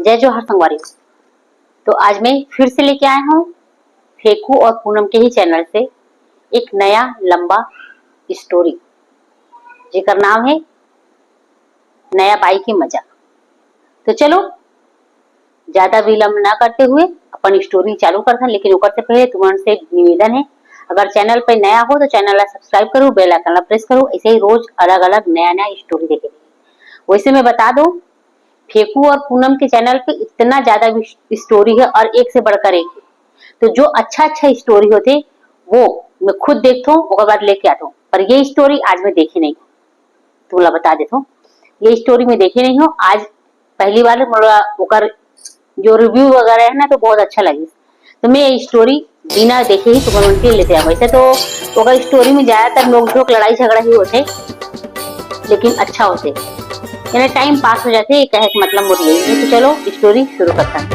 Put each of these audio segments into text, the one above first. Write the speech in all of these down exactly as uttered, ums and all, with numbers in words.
जय जोहार संगवारी। तो आज मैं फिर से लेके आया हूँ फेकू और पूनम के ही चैनल से एक नया लंबा स्टोरी, जेकर नाम है नया बाई के मजा। तो चलो, ज्यादा विलंब ना करते हुए अपन स्टोरी चालू करथन, लेकिन ओकर से पहले तुमन से निवेदन है, अगर चैनल पे नया हो तो चैनल ला सब्सक्राइब करो, बेल आइकन ला प्रेस करो, ऐसे ही रोज अलग-अलग नया-नया स्टोरी देखे के लिए। वैसे मैं बता दूं, फेकू और पूनम के चैनल पे इतना ज्यादा भी स्टोरी है और एक से बढ़कर एक है। तो जो अच्छा-अच्छा स्टोरी होथे वो मैं खुद देखथों, ओकर बाद लेके आथों, पर ये स्टोरी आज मैं देखे नहीं हूँ। तुमला बता देथों, ये स्टोरी मैं देखे नहीं हूँ। आज पहली बार मोला ओकर जो रिव्यू वगैरह है ना, तो बहुत अच्छा लगिस। तो मैं ये स्टोरी बिना देखे ही तुमन मन के लेते आए। वैसे तो ओकर स्टोरी में ज्यादातर नोक झोंक, लड़ाई झगड़ा ही होथे, लेकिन अच्छा होथे, यानी टाइम पास हो जाथे, कहे के मतलब मोर यही है। तो चलो स्टोरी शुरू करथन।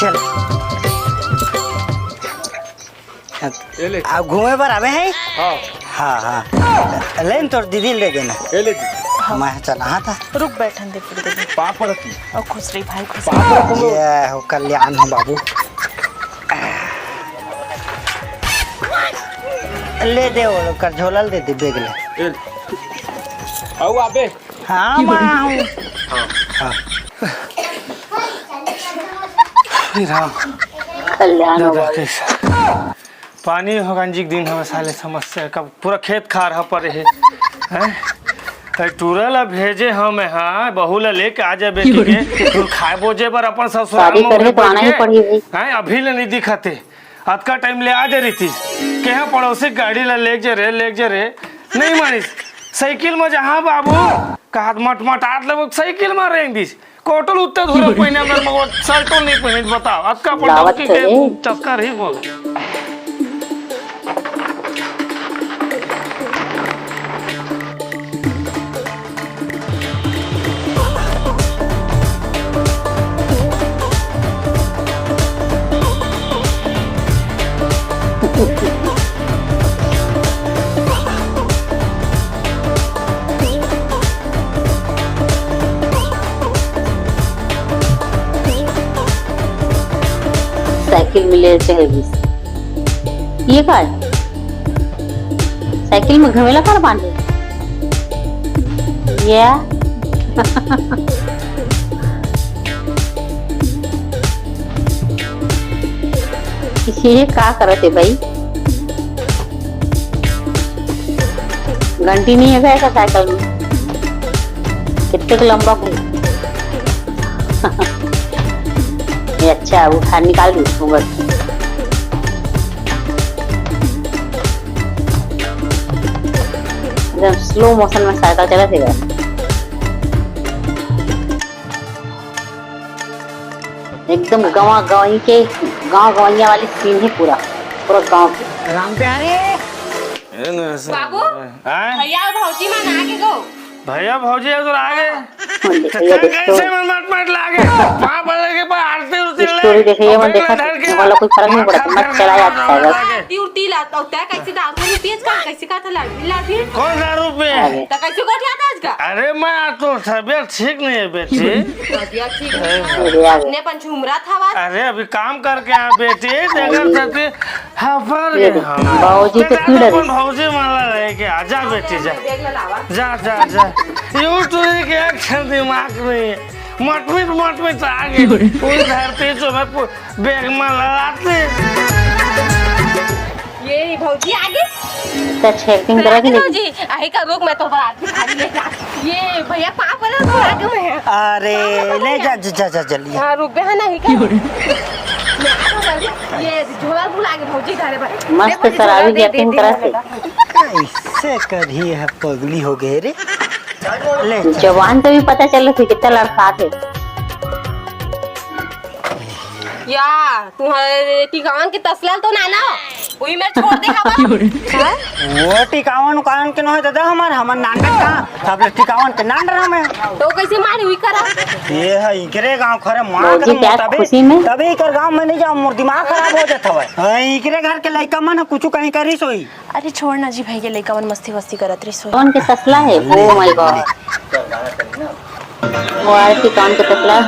चल। ये ले। अब घूमे बर आवे है? हाँ। हाँ, हाँ। ले न, तोर दीदी ले देना। ये ले दीदी। मैं चला, हाँ था। रुक, बैठन दे, फिर दे दे। पाँव पड़त ही। और खुश रही भाई, खुश रही। पाँव पड़त ही। ये हो, कल्याण हो बाबू। ले दे, वो कर झोला ले दे दे, बैग ले। ये ले। आओ आबे। हाँ, मैं आऊँ। हाँ। हे राम। कल्याण हो दादा, बाबू। कैसा? पानी हो गंजी के दिन हवे साले समस्या, कब पूरा खेत खार ह परे हे। हैं? ए, टूरा ला भेजे हंव मैं, हाँ, बहू ला लेके आ जा बेटी के। तू खाए बोजे बर अपन ससुराल शादी में करे उठे तो आना ही बैठ के। पड़ही भाई। हैं, अभी ले नहीं दिखत हे। अतका टाइम ले आ जा रहितिस। केहा पड़ोसी गाड़ी ला लेके जा रे, लेके जा रे। नहीं मानिस। साइकिल में जा, हाँ बाबू। कहत मटमटात ले वो साइकिल में रेंग दिस। कोटो ल उत्ते धोरे पहिने अंदर म, वो शर्टो नहीं पहिने, बताओ, अतका अपन लावत डौकी के चले। चक्कर ही बोल। साइकिल मिले चढ़ गिस। ये का है? साइकिल में घमेला कर बांधे? ये ये का करत हे भाई? घंटी नहीं है का साइकिल में? कितने को लंबा घूम? ये अच्छा, उठा निकाल दी घूंघट। एकदम स्लो मोशन में साइकिल चलत हे। एकदम गंवा गंवई के, गांव गंवइया वाली सीन है पूरा, पूरा गांव के। राम प्यारे। बाबू, हैं? भैया और भौजी मन आगे गो। भैया भौजी उधर आगे। हाँ, देखो, ये देखो। कैसे मन मट मट लागे? वहाँ पर लगे पर आरती उरती ले। स्टोरी देखो, ये मन देखा, वाला कोई फर्क नहीं पड़ता, मत चला जाता है बस। आरती उरती ला, तो तय कैसे दारू में पिए, कैसे का था लड़, लड़। कौन दारू पे? आगे। तो कैसे गोठिया था आज का? अरे माँ, तो तबीयत ठीक नहीं है बेटी। तबीयत ठीक नहीं है। अरे, आगे। अपने अपन झुमरा था बात। अरे, अभी काम करके आ बेटी, देखा सती, हाँ, पर ये गए देख, हम। बाबूजी तो पीड़ रहे। भौजी माला रहे के, आ जा बेटी, जा। देख ले लावा। जा, जा, जा। यूं तो एक, एक क्षण दिमाग नहीं है। मटमिट, मटमिट आ गए। पूरी धरती जो मैं पू-, बैग में लड़ाते। ये भौजी आगे। तो छेकिंग करा के ले। भौजी, आही का रुक, मैं तो बारात में खाली ले जा। ये भैया पाँव पड़े तो आगे में है। अरे, पाँव पड़े ले भैया। जा, जा, जा, जा, जल्दी। हाँ, रुक बे, है ना, ही का? मैं आ तो जल्दी। ये झोला भुला के भौजी घरे पर। मस्त दे भौजी, शराबी झोला दे, जैसे दे, दे, करा दे। कैसे करी है, पगली हो गए रे। ले चल। जवान तो भी पता चल रही कितना लड़खा थे। या, तुम्हारे टिकावन के तसला तो ना ना, वही में छोड़ दे हवा। हैं? वो टिकावन उकावन के नोहे दादा हमार, हमार नान का, तब ले टिकावन के नान रहा मैं। तो कैसे मारी हुई करा? ये है इकरे गांव खरे मार भौजी के क्या तभी, खुशी में? तभी इकर गांव में नहीं जाओ, मोर दिमाग खराब हो जाता है। हाँ, इकरे घर के लइका मन कुछ कहीं करी सोई। अरे छोड़ ना जी, भाई के लइका मन मस्ती वस्ती करत रही सो। कौन के तसला है? Oh my God। वो आए थे कान के टकला।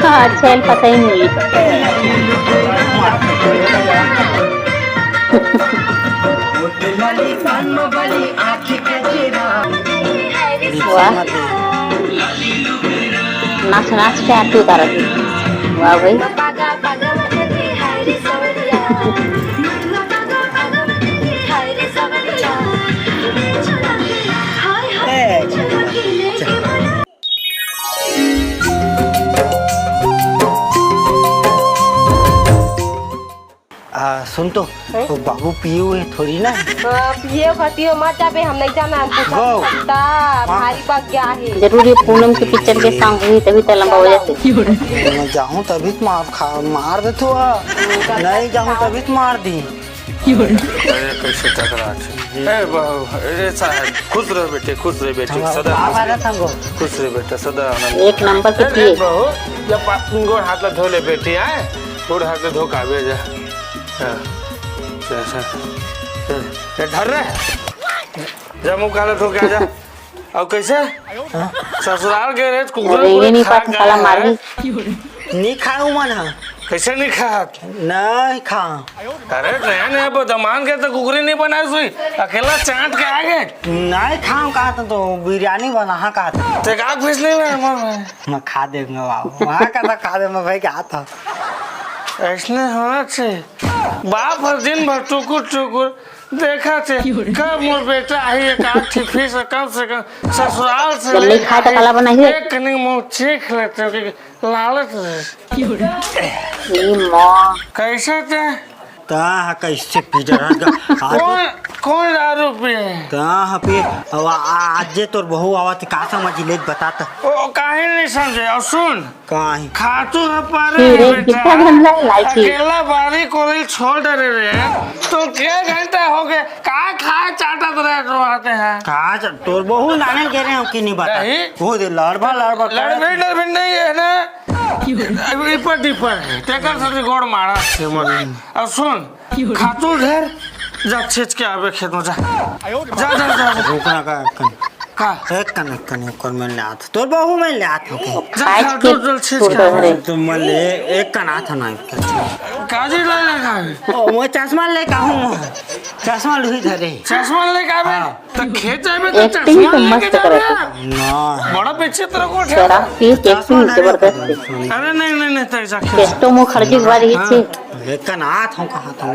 हाँ, अच्छा, इल्फा सही नहीं है। वाह। नाच नाच के आरती उतारत हे। वाह भाई। आ, सुन तो, हैं? वो बाबू पिए हुए थोड़ी ना। हाँ, पिए खाती हो, मत जाबे, हम नहीं जाना, हम कुछ वो। ता हाँ। भारी पक गया है। जरूर ये पूनम के पिक्चर के सॉन्ग हुई, तभी तो लंबा हो जाते। मैं जाऊँ तभी तो मार खा, मार दे तो, नहीं जाऊँ तभी तो मार दी। अरे, कैसे टकरात हे। ए, बहू, ए, साहब, खुश रह बेटे, खुश रह बेटे, हाँ, सदा बाप खुश आ रहा रह। था वो। खुश रह बेटे, सदा आनंद। एक नंबर के ए, पिए। ए, बहू, जब पा-, गोड़ हाथ ला धो ले बेटी, आए? गोड़ हाथ ला धो के आबे जा। हाँ। चल, चल। चल, ए, धर रे। जा मुंह काला धो के आ जा। अब कैसे? हाँ? ससुराल गए रहे, कुकुर अरे, ये कुकुर नहीं खा पाता, गया साला है। मारही। नहीं खाए मन है। कैसे नहीं खा? नहीं खा। अरे, नया नया बदमान के तो कुकुरी नहीं बनाए सुई, अकेला चाट के आ गए। नहीं खाऊं कहा था तो बिरयानी बना, हाँ कहा था। ते का पीस नहीं मैं, मैं, मैं। मैं खा देंगे बाबू, वहाँ का तो खा दे, मैं भाई क्या था। ऐसने होना चाहिए। बाप हर दिन भर टुकुर टुकुर देखा थे, कब मोर बेटा आही एक आध ठी पीस कम से कम ससुराल से जब नहीं लेके खाए तो आई, काला बनाई है? एक कनिक मुंह चीख लेते हो कि लालच रहे। ई माँ। कैसे थे? ता हा कैसे पी जरा का? आज कौन, कौन दारू पिए? ता हा पी, अब आ-, आज जे तोर बहू आवत का समझ ले बता त। ओ, काहे नहीं समझे? और सुन, काहे? खातू ह पारे फिर है एक बेटा। कितना गंदा है लाइकी। अकेला बारी कोरिल छोड़ डरे रे। तो के घंटा हो गए? का खा चाटत रहे तो आते हैं? का च-, तोर बहू नाने के रहे हो कि नहीं बता? नहीं। वो दे लड़बा, लड़बा लड़बे, करत। लड़बे नहीं है ना। अब ऊपर डीपर है। तेकर से गोड़ मारा से मत। अब सुन, खातू घर, जा छेच के आबे खेत में, जा। जा, जा, जा, जा। रुक ना, का, कन-, का? एक कन, एक कन, एक कन मैं ले आत। तोर बहू मैं ले आत हूँ, कहीं। जा, खाए खा, के तू चल, छेच के छोड़ आबे। दे। तो मैं ले, एक कन आत ना, एक कन। काजी ला ले खा। ओ, वो चश्मा ले का हूँ मैं। चश्मा लुही धरे। चश्मा ले का बे? हाँ। तो खेत जाबे तो एक्टिंग चश्मा तो लेके मस्त जाबे करत यार। है। ना। बड़ा पीछे तेरा को शराब पी के चश्मा एक्टिंग लगा जबरदस्त कर। है। अरे नहीं, नहीं, नहीं, तेरे जा खेत। चेस्टो मुखर्जी के बाद ये हाँ। चीज। लेकिन आत हूँ कहाँ था?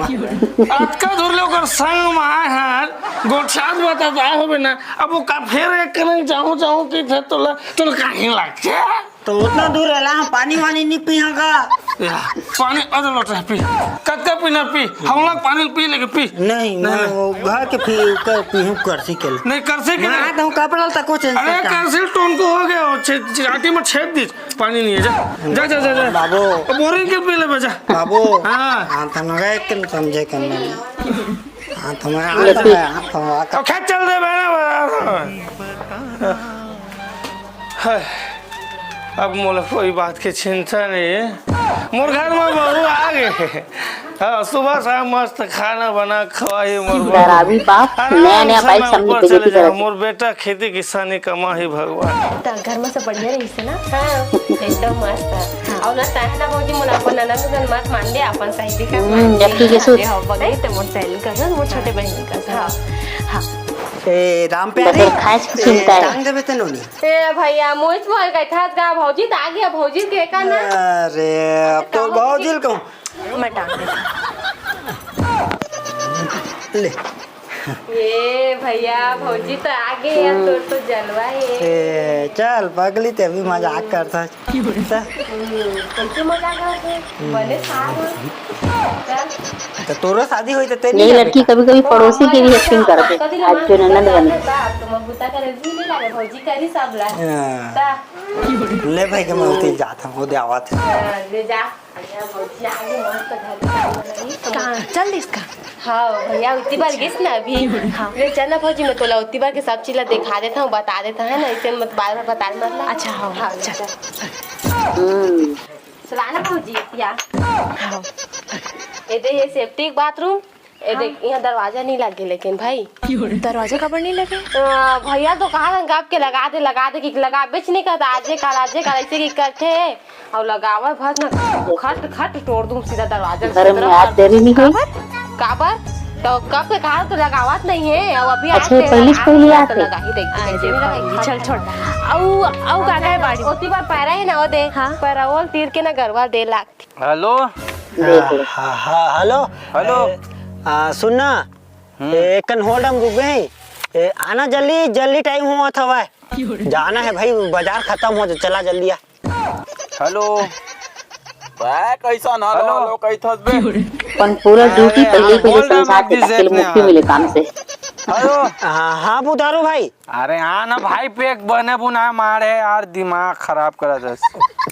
अतका दूर ले ओकर संग में आए हैं, गोठियात बता तो आए होबे ना। अब वो का फेर एक कने जाऊँ, जाऊँ कि फेर तोला, तोला काहे लग गया? तो उतना दूर रहला, हम पानी वानी नहीं पी का? या, पानी अरे लोटा पी। कतका पीना पी? हम लोग पानी पी लेके पी। नहीं, नहीं, मैं नहीं। वो घर के पी, कर पी हूँ, करसी के लिए। नहीं, करसी के मैं लिए। आता हूँ, कपड़ा तक को चेंज अरे, करके। करसी टोन को हो गया, वो छे-, छे-, आटी में छेद दी, पानी नहीं है, जा। जा, जा, जा, जा। बाबू। अब बोरिंग के पी ले, जा। बाबू। हाँ। हाँ, तो ना गए, तुम समझे करना। हाँ, तो मैं ये आता पी। हूँ, हाँ, तो मैं आता अब खेत चल दे, मैं हाय, अब मोला कोई बात के चिंता नहीं है। मोर घर में बहू आ गए। हाँ, सुबह शाम मस्त खाना बना खवाही मोर बहू। डरावी बाप, अरे, नया नया बाइक सामने ऊपर चले जाओ। मोर बेटा खेती किसानी कमाही भगवान। त घर में सब बढ़िया रही से ना? हाँ, एकदम मस्त। हाँ। और ना, ताहे ना भौजी, मोला अपन ननद उनद मत मान दे, अपन सहेली का हम्म, मान दे। जबकि के सूत। हाँ, बगल ते मोर सहेली का, मोर छोटे बहन का। हाँ। हाँ। ए, राम प्यारी, बस खाए से ए, चिंता है। टांग देबे ते नोनी। ए भैया, मोहित बोल गए था, गा भौजी त आ गया, भौजी के का ना? अरे, अब तो भौजी ल कहूँ। मैं टांग देता। ले। ए भैया, भौजी त आ गए, अब तोर तो जलवा है। ए, चल, पगली, ते अभी मजाक करता है। हम्म, कैसे मजाक करते? बने साहब। चल। तो तोरो शादी होई तो ते ये नहीं लड़की जाबे का? कभी-कभी पड़ोसी की भी एक्टिंग कर दे। आज जो ननद बनी। भौजी करी सब ला। हाँ। ले भाई के मैं उती जात हूँ, वो दे आवत है। हाँ, ले जा। अरे भौजी, आगे मस्त घर बनाई। कहाँ? चल इसका। हाँ, भैया, उतनी बार गिस ना अभी। हाँ। ले चल ना भौजी, मैं तोला उतनी बार के सब चीज ला दिखा देता हूँ, बता देता है ना, इसे मत बार-बार बता मत ला। अच्छा, हाँ, हाँ, चल। चल। चला ना भौजी, या। ए दे, ये सेप्टिक बाथरूम। ए देख, यहाँ दरवाजा नहीं लगे, लेकिन भाई। दरवाजा काबर नहीं लगे? अ, भैया तो कहा था, गप के लगा दे, लगा दे, कि लगाबेच नहीं करता, आजे काल, आजे काल, ऐसे कि करथे, और लगावे भर ना, खट खट तोड़ दूँ सीधा दरवाजा। घर में आज देरी नहीं हुई। काबर? काबर? तो कब के कहा तो लगावत नहीं है, और अभी अच्छा, आज पहली से पहली आते हैं। लगा ही देख, चल छोड़। अउ, अउ का, का है बाड़ी? ओती बार पैरा है ना, वो दे। हाँ। पैरा ओल तीर के ना गरवा दे लाग। हेलो। देख ले। हाँ, हाँ, हेलो। हेलो। ए, आ, सुन ना। हम्म। ए, एक कन hold में रुक गए। ए, आना जल्दी, जल्दी टाइम हुआ था भाई। जाना है भाई, बाजार खत्म हो, चला जल्दी आ। हेलो। बे, कैसन हेलो, हेलो। हेलो, कैथस बे? अपन पूरा अरे ड्यूटी यार, पहले, पहले hold में समझा के बिजी ताकि इतने मुक्ति यार। मिले काम से। हेलो। हाँ, हाँ, बुधारू भाई। अरे हाँ ना भाई, पेक बने बुनाए मारे यार, दिमाग खराब करा दस।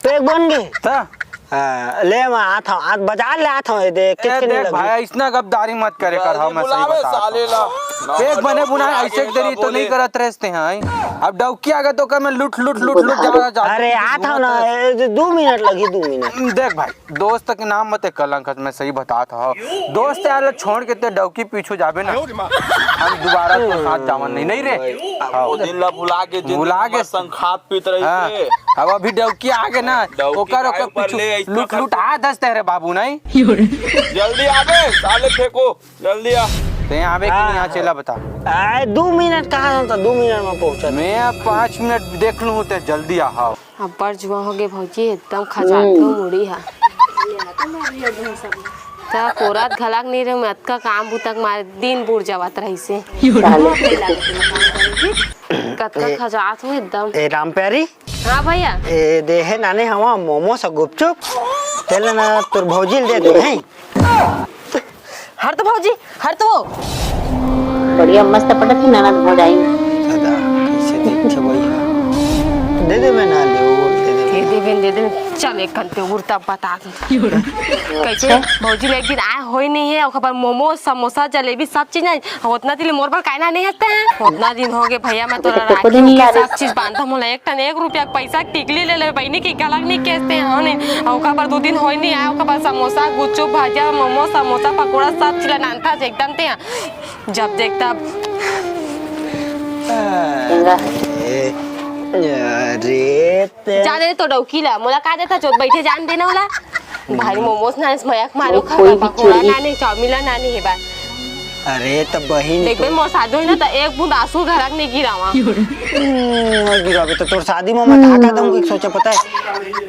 पेक बन गए? त? हाँ, ले मैं आत हूँ, आज बाजार ले आत हूँ, ये देख, ए, कितने देख लगी? भाई, इसना गद्दारी मत करे कर, हाँ, मैं सही बता साले ला। पेक बने बुनाए ऐसे देरी तो नहीं करत रहते हैं। अब डौकी आ गए तो कर मैं लुट, लुट, लुट, लुट जा, जा, जा। अरे, आत हूँ ना, ए, दो मिनट लगी, दो मिनट। देख भाई, दोस्त के नाम मत कलंक, मैं सही बतात हूँ। दोस्त यार ला छोड़ के ते डौकी पीछू जाबे ना, हम दोबारा तो साथ जावन नहीं, नहीं रे। भाई, हाँ। वो दिन ला भुला के, जिन भुला दिन के। संग खात पीत रही हाँ। थे। अब अभी डौकी आगे ना, डौकी ओकर, ओकर पीछू ले, ऐसा लुट, लुट आ दस तेरे बाबू नहीं। जल्दी आबे, साले फेंको, जल्दी आ। ते आबे कि नहीं आ, हाँ। चला बता। आए, दो मिनट कहा था, दो मिनट में पहुंचा। मैं अब पाँच मिनट देख लूँ, ते जल्दी आ। हाँ। अब्बड़ जुआ हो गे भौजी, एकदम खजात हो मुड़ी हा। त कोरात घलाक नहीं रहे, मैं अतका काम बुतक मारे दिन बुड़ जावत रहिसे। कतका ए, खजात हो एकदम। ए राम प्यारी। हाँ भैया। ए देहे नाने हवा मोमोस गुपचुप, तेला ना तोर भौजी ल दे दे, हैं? हट तो भौजी, हट तो। बढ़िया मस्त पटत ही ननद भौजाई। दादा, कैसे देखे भैया? दे दे मैं ना ले, वो दे दे। दे दे, दे दे। चल एक घंटे उड़ता बता दे। कैसे भौजी ले एक दिन आए होई नहीं है, ओकर बाद मोमो, समोसा, जलेबी सब चीज है। उतना दिन मोर बर काहे ना नहीं हंसते हैं? उतना दिन हो गए भैया, मैं तोरा राखी के सब चीज बांधा, मोला एक टन एक रुपया के पैसा टिकली ले ले बहिनी की गलक नहीं केसते हैं, नहीं। ओकर बाद दो दिन होई नहीं आए, ओकर बाद समोसा, गुपचुप, भजिया, मोमो, समोसा, पकोड़ा सब चीज नानता एकदम ते। जब देख तब। अरे ते। जा दे तो डौकी ला, मोला का देता चोट बैठे जान देना वाला। भाई मोमोस नाने, मयक मारो खा, पकोड़ा नाने, चाउमीन ला नाने हे बा। अरे त बहिन देखबे, मोर शादी होई ना त एक बूंद आंसू घरक नहीं गिरावा। हम्म, गिरावे त तोर शादी में मैं का का दूंगी, सोचा पता है?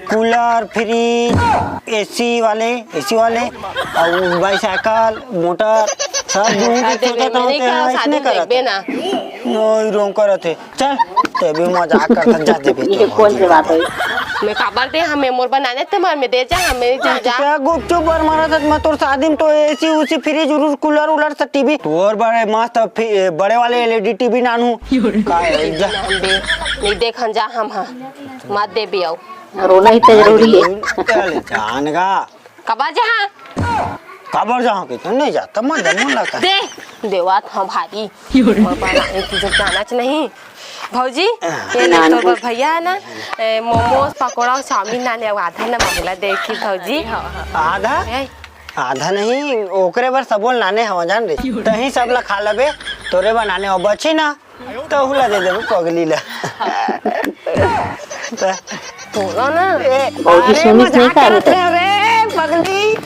कूलर, फ्रिज, एसी वाले, एसी वाले, और बाईसाइकिल, मोटर, सब दूंगी, सोचा था मैं नहीं करब शादी, देखबे ना। नहीं, रोंग करत है। चल, ते भी मजाक करत जा देबे ये तो। कौन से बात है? मैं काबर दे, हमें मोर बनाने ते मार में दे जा, हमें जा, जा। क्या गुपचुप बर मारा था मैं तोर शादी में तो एसी उसी फ्रिज उरूज कूलर उलर से टीवी तोर बड़े मस्त फि-, बड़े वाले एलईडी टीवी नानू। का है, जा। नान दे, नहीं देखन जा हम हाँ, मत दे भी आओ। रोना ही तो जरूरी है। चल, जान गा। कबर जहाँ? कबर जहाँ के तो नहीं जाता, मैं जमन लगता है। दे, देवात हाँ भारी। और बनाने की जब जाना च नहीं। भौजी, ये ले नान तोर बर भैया है ना, ए, मोमोज, पकोड़ा और चाउमीन ना ले, आधा ना मामला देखी भौजी। आधा? ए? आधा नहीं, ओकरे बर सबोल नाने हवा जान रे। तही सब ला खा लेबे, तोरे बर नाने हो बची ना। तहू ला दे देबो पगली ला। तोला ना। ए, भौजी अरे सुनिस नहीं मजाक का करत होता? रहे रे पगली।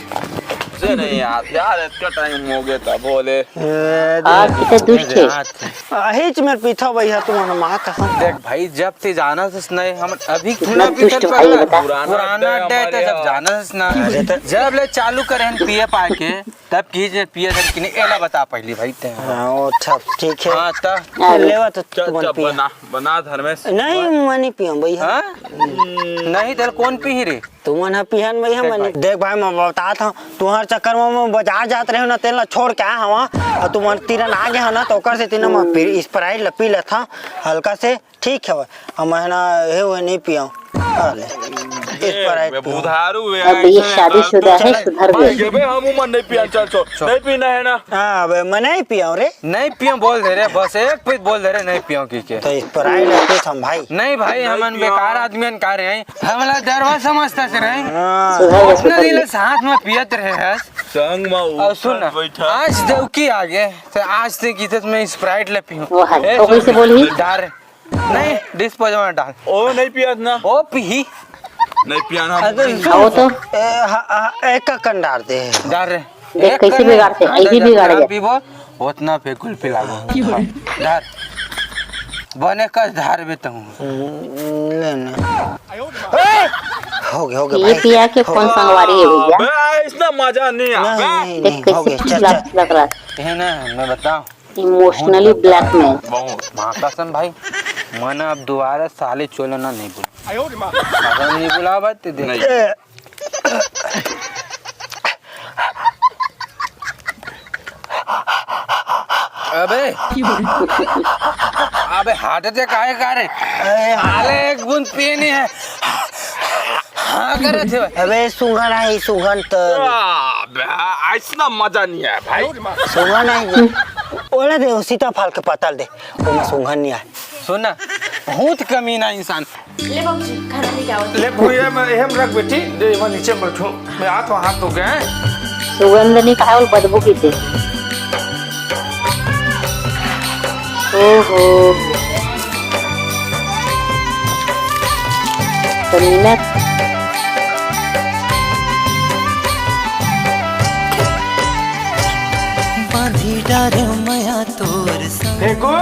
से नहीं यार, यार इतना टाइम हो गया था बोले। ए, आज दे। कितना दुष्ट है। अहिच मेर पीछा भैया तुमन माँ कसम। देख भाई, जब से जाना से नहीं हम अभी कितना खुला पीछा दुष्ट भाई पगला। बता। पुराना पुराना अड्डा अड्डा है तो हमारे जब यहाँ। जाना से ना। अरे तो जब ले चालू करे हम पिए पाए के। तब की जे पिए धर किने एला बता पहली भाई ते। हाँ, ओ, अच्छा, ठीक है। हाँ, त अरे। लेवा तो चल, तुमन चल, पिया। बना, बना धर्मेश। नहीं, मैं नहीं पियम भैया। हाँ? नहीं, तेल कौन पी रे? तुमन ह पियन भैया, देख मैं भाई। देख भाई, मैं बतात हूँ, तुम्हार चक्कर में मैं बाजार जात रहे ना, तेल ला छोड़ के आया हूँ, और तुमन तीरन आ गया ना, तो ओकर से तीन मैं फिर स्प्राइट ला पी लेता हूँ, हल्का से। ठीक है भाई, हम है ना, हे हुए नहीं पिया। अरे, इस पर आई ए, बे, बुधारू बे, अब ये ऐसे शादीशुदा है, सुधर गए। बे, हम उमर नहीं पिया, चल, चल। नहीं पीना है ना? हाँ, अबे, मैं नहीं पिया रे। नहीं पिया बोल दे रे, बस एक पीस बोल दे रे, नहीं पिया की के। तो इस पर आई रहते हम भाई। नहीं भाई, हमन बेकार आदमी हन का रे, हमला दरवा समझता से रहे। हाँ। सुधर गए, उतना सुधर दिन गए। साथ में पियत रहे हस। संग में और सुन ना, बैठा। आज देवकी आ गए, तो आज ते की तो मैं Sprite ले पीऊँ। वो है, ए, तो कैसे सुन, बोली? डार। नहीं, disposal में डाल। ओ नहीं पियत ना। ओ पीही। नहीं पिया ना। अरे, नहीं। सुन, वो तो ए, हा, हा, एक का कंडार दे। डाल रे। देख, एक कैसे कर ले। बिगाड़ते, हाँ, ऐसे डाल, बिगाड़ डाल, गया। पीबो। उतना पे कुल पिला दो। डाल। बने कस धार बे तहूँ। हम्म, ले ना। ए! हो गया, हो गया ये भाई। पिया के हो कौन गया। संगवारी है भैया? बे, इसना मजा नहीं आ। नहीं, बे। नहीं, देख नहीं, हो कैसे गया, चल, चिल्ला, चल। चिल्ला रहा है। ये ना, मैं बताऊँ। Emotionally बहुत blackmail। बहुत। माँ कसम भाई, मैं ना अब दोबारा साले चोले ना नहीं बोलूँ। अगर नहीं बुलावा तो देख। नहीं। ए, अबे, अबे heart attack आए का रे? अरे, साले एक बूंद पिए नहीं है। हाँ करे थे भाई। अबे सुगन है, सुगन तो। आ, बे, ऐसना मजा नहीं है भाई। सुगन है। ओला दे, सीताफल के पत्ता दे। ओमा सुगन नहीं है। सुन ना, बहुत कमीना इंसान। ले बाबूजी, खाना लेके आओ। ले भैया, मैं एहम रख बेटी, दे मैं नीचे बैठूं, मैं आत वहां तो गए। सुगंध नहीं खाए और बदबू की थी। ओहो। कमीना। बांधी डारे मया तोर संग। फेंको।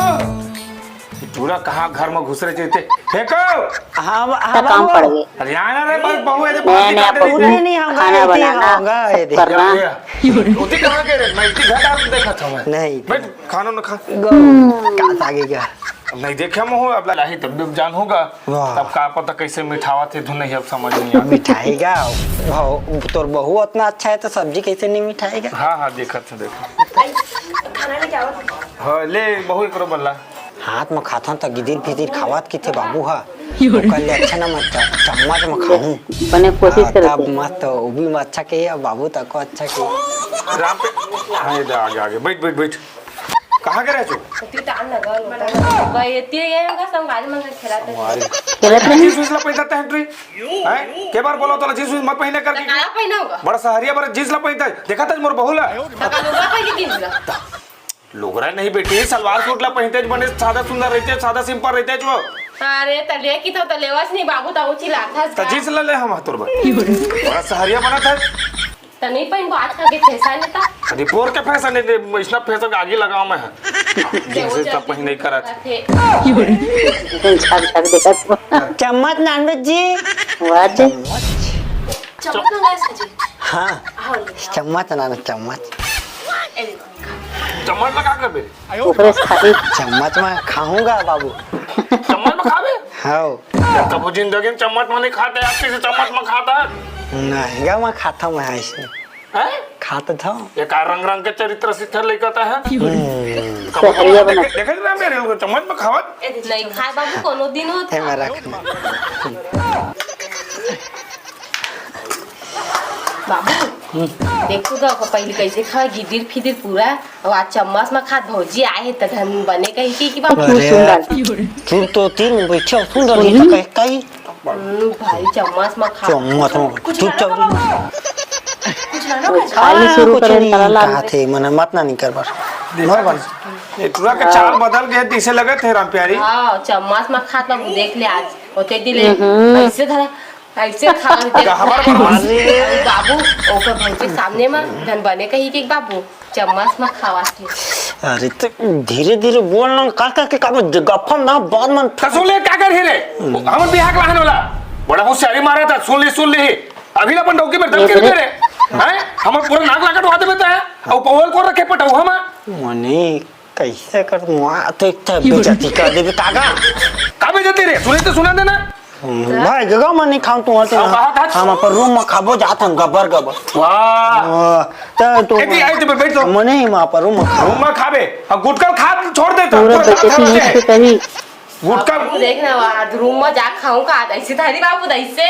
टूरा कहाँ घर में घुस रहे थे? फेंको। हाँ, हाँ, काम बाबू। पड़ गए। अरे आना रे, बस बहू, ऐसे नया, बात नया निकाल रही पकड़ू, है। नहीं, नहीं, हम खाना गए थे, बनाना, हम गए सब थे। करना। या, या। उती कहाँ गए रे? मैं इतनी घटा देखा था मैं। नहीं। बैठ, खाना ना खा। गो, कहाँ से आगे गया? अब नहीं देखे मैं हूँ, अब लाही तब जब जान होगा। वाह। तब का पता कैसे मिठावा थे धुन नहीं, अब समझ नहीं आता। मिठाई का? भाव, तोर बहू उतना अच्छा है तो सब्जी कैसे नहीं मिठाई का? हाँ, हाँ, देखा था, देखा। खाना लेके आओ। हाँ, ले, बहू, एकरो बल्ला। हाथ म खाथन त गिदिर फिदिर खावत किथे बाबू ह। ओकर ले अच्छा ना मैं च-, चम्मच म खाहूँ। बने कोशिश हाँ, करत तब हे। मस्त, वो भी अच्छा के, अब बाबू तको अच्छा के। राम पे, हाँ, ये दे, आगे, आगे, बैठ, बैठ, बैठ। कहाँ के रहे तू? तू तान लगा, लगा। भाई, ये ये होगा, संगवारी मन के खेला थे। संगवारी। खेलत रही। जींस वींस ला पहिनता है, एंट्री? हैं? के बार बोला तोला जींस वींस मत पहिने करके? तो काला पहिना होगा? बड़ा सहरिया, बड़ा जींस ला पहिनता है। देखा था मोर बहू ला? तो काला होगा पहले जींस ला। लोगरा नहीं बेटी, सलवार सूट ला पहिनते बने सादा सुंदर रहते, सादा सिंपल रहते जो। अरे, त ले की तो, त लेवस नहीं बाबू, त उ चिल्लाथस त का? जींस ला ले हम तोर बर। बड़ा सहरिया बनत है। त नहीं पहिनबो, आजकल के फैशन है त। अरे, पोर के फैशन है, इसना फैशन के आगे लगाओ मैं। जींस त पहिने करत। थे। एकदम झाक झाक देखत हो। चम्मच नॉनवेज जी। वाह जी। चम्मच मंगाए सजी। हाँ। हाँ, ले आओ। चम्मच नॉनवेज, चम्मच। ए, ले। चम्मच में का करबे? ओकरे से खातिर। चम्मच में खाहूँगा बाबू। चम्मच में खाबे? हाँ। कभू जिंदगी में चम्मच में नहीं खाते, आपके से चम्मच में खाता है? नहीं गा, मैं खाता हूँ ऐसे। हैं? खाता था। ये का रंग रंग के चरित्र सिद्धर लइका ता है? हम्म। कभू सहरिया बना। देखे, देखे ना मेरे लोग चम्मच में खावत? नहीं खाए बाबू, कोनो दिन होत। ए, मैं रख। बाबू, देखो तो ओकर पहले कैसे खा, गिदिर फिदिर पूरा, और आज चम्मच में खात भौजी आए हे, त धन बने कही कि, कि बाबू। अरे, सुन बात। तू तो तीन बैठे हो, सुन रही तो कही, कही। हम्म, भाई, चम्मच में खा। चम्मच में, कुछ तू लाना चल। बाबू? कुछ लाना कुछ? खाली हाँ, शुरू कुछ करें, नहीं ताला लाल कहा में। थे, मना मत ना नहीं कर बर। देखा मर बन। ये टूरा के चाल बदल गए, तीसे लगे थे राम प्यारी। हाँ, चम्मच में खात बाबू, देख ले आज। ओते दिले, हम्म। ऐसे धरा। ऐसे खा के देख। हमारे पर हंस। अरे बाबू, ओकर भौजी के सामने में धन बने कही कि बाबू, चम्मच में खावा थी। अरे तो धीरे धीरे बोल ना, का का के का गप्पा ना बात मन। त सुन ले, का कर हे रे? हमर बिहाक लहन वाला। बड़ा होशियारी मारा था, सुन ले, सुन ले। अभी ना अपन डौकी में दम ये के रे। हैं? हमर पूरा नाक लाकट वहां देबे त है। और पवल को रखे पटौहा में। मने कैसे कर मुआ तो एक तो बेइज्जती कर देबे काका। का बेइज्जती रे? सुने तो सुना देना। भाई, गगा मन नहीं खाऊं तू, हटे अब ना। कहा था? हम अपन रूम में खाबो, जात हम गबर गबर। वाह। वाह। तो, तो ए, दी, आई तो बैठ तो। मने ही मैं अपन रूम में खाऊं। रूम में खाबे। अब गुटखा खा छोड़ दे तो। पूरा पूरा बेइज्जती खा नहीं है। कहीं। गुटखा बाबू, देख ना, आज रूम में जा खाऊं का? ऐसे थारी बाबू, ऐसे।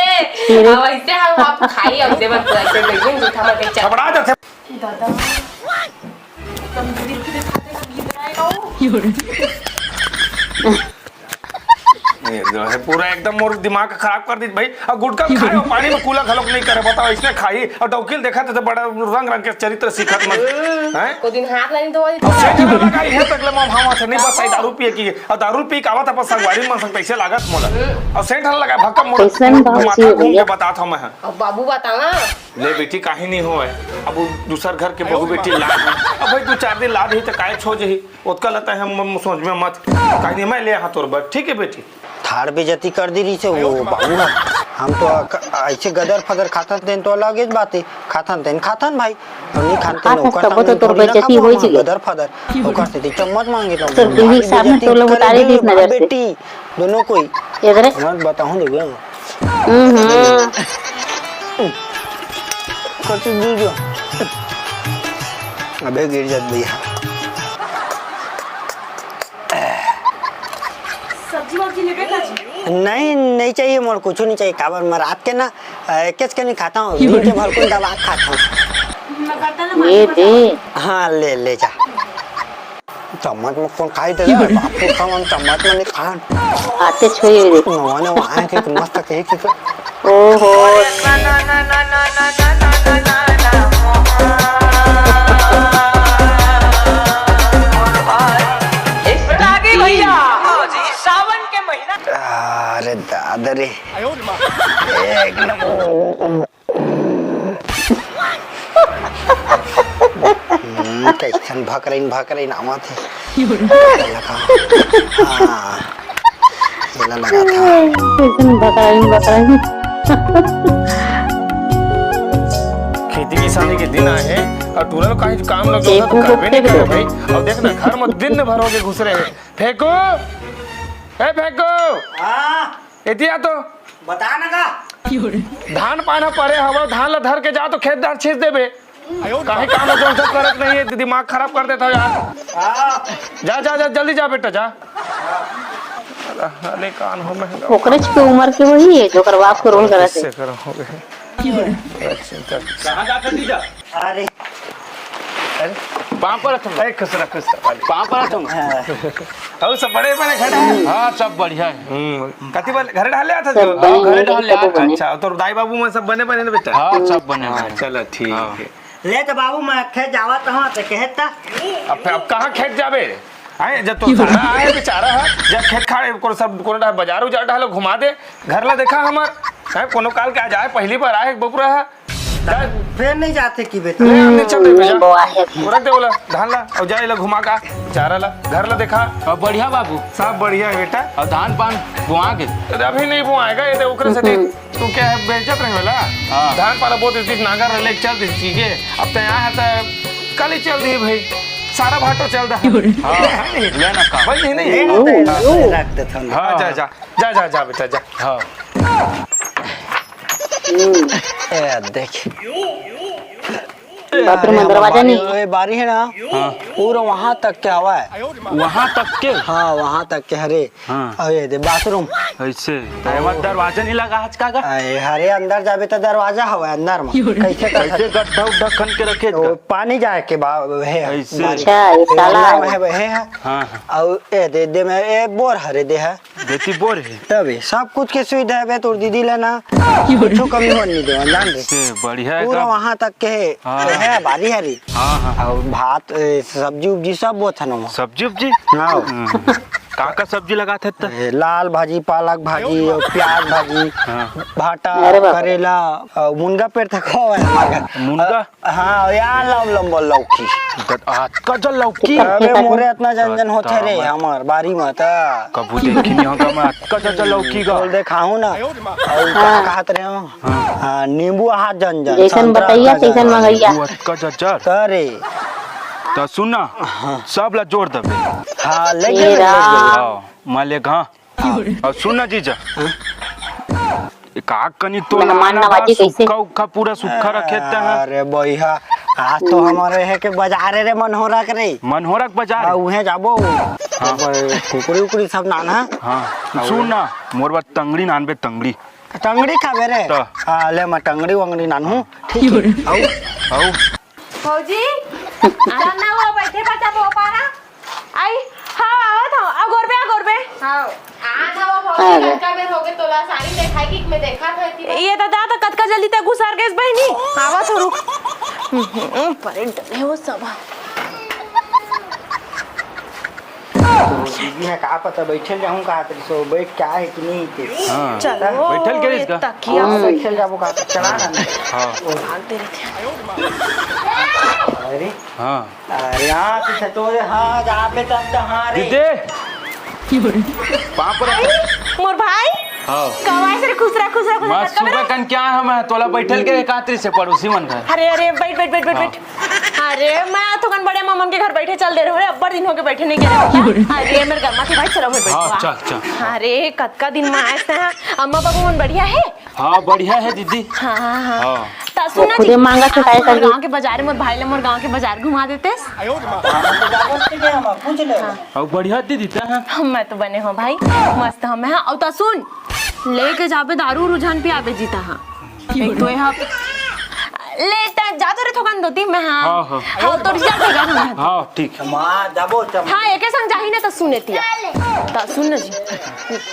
अब ऐसे हम आप खाई, अब देवर को ऐसे देखें, जूठा मत बेचा। घबरा जाते। दादा, तंदूरी के खाते का गीत गाए ना हो। ये जो है, पूरा एकदम मोर दिमाग खराब कर दी भाई। अब गुटखा खाए हो, पानी में कूला घलोक नहीं करे, बताओ, इसने खाई। और डौकी ल देखा तो बड़ा रंग रंग के चरित्र सीखत मन, हैं? को दिन हाथ नहीं धोई। अब सेठ लगा का इहे तक ले मम हम से नहीं बस दारू पिए की। अब दारू पी के आवत अपन संगवारी मन संग कैसे लागत मोला। अब सेठ लगा भक्का मोला कैसन बात माथा है घूम के भैया? बतात हूं मैं। अब बाबू बतावा। ले बेटी, काहे नहीं होय। अब वो दूसर घर के बहू बेटी ला, अब भाई दू चार दिन ला रही तो काय छो जही। ओतका लता है, हम सोच में मत। काहे नहीं, मैं ले हां तोर बर, ठीक है बेटी? थाड़ बेइज्जती कर दी रही से वो बाबू ह। हम तो अक-, ऐसे गदर फदर खाथन तेन तो अलग ही बात है। खाथन तेन खाथन भाई। हम नहीं खान तेन खाथन ओकर तब तो सामने तोर थोड़ी ना बेइज्जती खाबो होई हम, जी। गदर फदर। ओकर से चम्मच मांगे तो तोर बीवी के सामने तो लोग उतारे दीस नजर से। बेटी, दोनों कोई। इधर। मत बताऊं देखो। हम्म। कचू दूर जो। अबे गिर जात भैया। सब्जी वब्जी लेबे का जी? नहीं, नहीं चाहिए मोर, कुछ नहीं चाहिए। काबर मैं रात के ना, अ, एकेच कनी खाता हूँ, दिन के भर कोई दवा खाता हूँ। मैं बर्तन ये मांजू दे। हाँ, ले, ले जा। चम्मच में कौन खाई दे रे? बाप रे, कौन चम्मच में नहीं खान। आते छुए दे। नवा, नवा आए के मस्त के, के, के। ओहो। एक रागी भैया, सावन के महीना। अरे दादा रे। एक नंबर। हम्म, कैसन भकरइन, भकरइन आवत हे। लगा। हाँ। ये ला लगा था। कैसन भकरइन, भकरइन। खेती किसानी के दिन आए हे और टूरा लोग कहीं काम लग जाता तो करबे नहीं करे भाई। और देख ना, घर में दिन भर होके घुस रहे हैं। फेंकू, ए फेंकू, हाँ। एती आ तो। बता ना का? धान पाना परे हवा, धान ला धर के जा तो खेत डार छींच देबे। काहे काम में जौन सब करत नहीं है, दिमाग खराब कर देता हो यार। हाँ। जा, जा, जा, जल्दी जा बेटा, जा। अरे कान हो महंगा। ओकरे के उम्र के वही है, जो ओकर बाप के रोल करत है। इससे करो हो गए। कहाँ जाता जीजा? अरे। अरे, पाँव परत हूँ। ए, खुश रह, खुश रह। पाँव परत हूँ। हाँ। और सब बड़े बने घर है? हाँ, सब बढ़िया है। हम्म, कति बने? घर ढाले आता सब जो? बने हाँ, घर बने, ढाले सब आता। बने। अच्छा, तो दाई बाबू में सब बने बने ना बेटा? हाँ, सब बने हाँ, बने। चलो, ठीक हाँ। है। ले तो बाबू, मैं खेत जावत हूँ, तो कहता। अब, अब कहाँ खेत जाबे? आए, जब तो सारा आए बेचारा है, जब खेत खाड़, कोनो सब, कोनो डा-, बाजार उजार डालो, घुमा दे, घर ला देखा हमार। आए, कोनो काल के आ जाए, पहली बार आए, बबुरा है। जा। फेर नहीं जाथे कि बेटा? ले, हम नहीं चलते हम्म, बेटा। नहीं बोआ है। वो रख दे बोला, धान ला, और जा, ये ला घुमा का, चारा ला, घर ला देखा। अब बढ़िया बाबू। सब बढ़िया है बेटा। और धान पान बोआ के? अरे अभी नहीं बोआएगा, ये दे ओकरे से देख। हम्म। तू क्या है, बेचत रहे वाला? हाँ। धान पाला बहुत इस नागर ले चल दे, ठीक है? अब तो यहाँ है तो कल ही चल दिए भाई, सारा भाटो चल रहा। हाँ। ले ना का? भाई नहीं, नहीं। ले ना तो ओ। रख देता हूँ। हाँ, जा, जा, जा, जा, जा बेटा, जा। हाँ। हम्म। ए, देख। बाथरूम में दरवाजा नहीं। ए, बारी है ना? हाँ। पूरा वहाँ तक के हवा है। वहाँ तक के? हाँ, वहाँ तक के, हरे। हाँ। अरे, दे बाथरूम। ऐसे? तो एमा दरवाजा नहीं लगा आज का गा? अरे, हरे, अंदर जाबे तो दरवाजा हवा है अंदर में। कैसे कर कैसे सकते? गड्ढा उड्ढा खन के रखे ओ, का? पानी जाए के बा-, है, ऐसे? बारी। अच्छा, ये ताला अंदर है। में है, है। हाँ, हाँ। और ए, दे, दे में, ए, बोर हरे दे है। बेटी बोर है। तबे सब कुछ के सुविधा है बे, तोर दीदी ला ना कुछो कमी होन नहीं देवन, जान दे। से बढ़िया है पूरा का? वहाँ तक के है, हाँ। है बारी हरी। हाँ, हाँ। और भात, ए, सब्जी उब्जी सब बोत है ना वहाँ। सब्जी उब्जी? हाँ। हम्म। का का सब्जी लगात है त? ए, लाल भाजी, पालक भाजी और प्याज भाजी, हाँ। भाटा, अरे बाप रे। करेला और मुनगा पेड़ तक हो है हमारे घर। मुनगा? हाँ, यार, लम-, लम्बा लौकी। दत-, अतका जल लौकी? अबे, मोरे अतना जन जन होथे रे, हमर बारी म त। कभू देखी नहीं होगा मैं, अतका जल जल लौकी गा। बोल देखाहूँ ना। और का हाँ। कहत रहे हो? हाँ। हाँ, नींबू हाथ जन जन, जैसन संतरा बतैया, हाथ जन तैसन जन। मंगैया। वो अतका जल जल। त रे। त सुन ना, हाँ। सब ला जोड़ देबे। हाँ, ले ए गेल, ले गेल। राम। हाँ, मैं ले गा। हाँ, और सुन ना जीजा, हाँ? का कनी तो मेहमान लाना नवाजी बा, कैसे? सुक्खा उक्खा पूरा सुक्खा रखे त है। अरे बइहा, आज तो हमारे है के बाजारे रे, मनहोरा के रे। मनहोरा के बाजार? हाँ, उहे जाबो। हाँ। कुकरी उकरी सब नान है। हाँ, सुन ना, मोर बर टंगड़ी नानबे, टंगड़ी। टंगड़ी खाबे रे? त। हाँ, ले मैं टंगड़ी वंगड़ी नानहूँ। ठीक है। आऊ। भौजी, चल ना, वो बैठे बचा वो पारा। आई, हाँ, आवत हूँ। आ, गोरबे, आ, गोरबे। हाँ, आज वो भौजी अरे। लड़का में होगे तोला साड़ी देखाई कि मैं देखा था कि ये तो दा, तो कतका जल्दी तक घुसर गइस बहिनी। आवत हूँ, रुक। हम्म, परे डले हो सब। तो दीदी ह का पता बइठे ल जाहूँ का, तरी सो बइठ के आए हे कि नहीं के। हाँ। चलो, बइठे ल के रहिस का? तकिया हाँ, से। बइठे ल जाबो का, चला ना। हाँ। भाग दे रहे थे। अरे। हाँ। अरे हाँ, तू सचो रे, हाँ, जा पे तब तो हाँ रे। दीदी। पाँव पर रख। मोर भाई। हाँ। कवाए से रे, खुश रह, खुश रह, खुश रह। माँ, कब रे? सुबह कन क्या है, मैं तोला बइठे ल के कातरी से पड़ोसी मन घर। अरे, अरे, बइठ, बइठ, बइठ, बइठ, हाँ। बइठ। अरे, मैं थोकन बड़े मामा मन के घर बइठे चल दे रहे हो रे, अब्बड़ दिन होगे बइठे नहीं गए। अरे, मेरे घर माथे भाई, चलो, मैं बैठो, हाँ, आ। चल, चल। अरे, कतका दिन में आए थे, हाँ। अम्मा बाबू मन बढ़िया है? हाँ, बढ़िया है दीदी। हाँ, हाँ, हाँ। हाँ। त सुन ना खुदे जी, मांगा आज छुटाई हमर करके। गाँव के बाजार में भाई ले मोर गाँव के बाजार घुमा देते। हाँ। अउ बढ़िया दीदी, तैं ह? मैं तो बने हो भाई, मस्त हूँ मैं। अउ त सुन, लेके जाबे दारू उरू झन पियाबे जीता हाँ। एक तो ये हाँ। ले, तैं जा तो रे थोकन दोती, मैं हाँ। हाँ, हाँ। हाँ, तो रिजल्ट हो गया था। हाँ, ठीक। माँ, जाबो, चम- हाँ, एके संग जाही ना, त सुन एतिया। त सुन ना जी,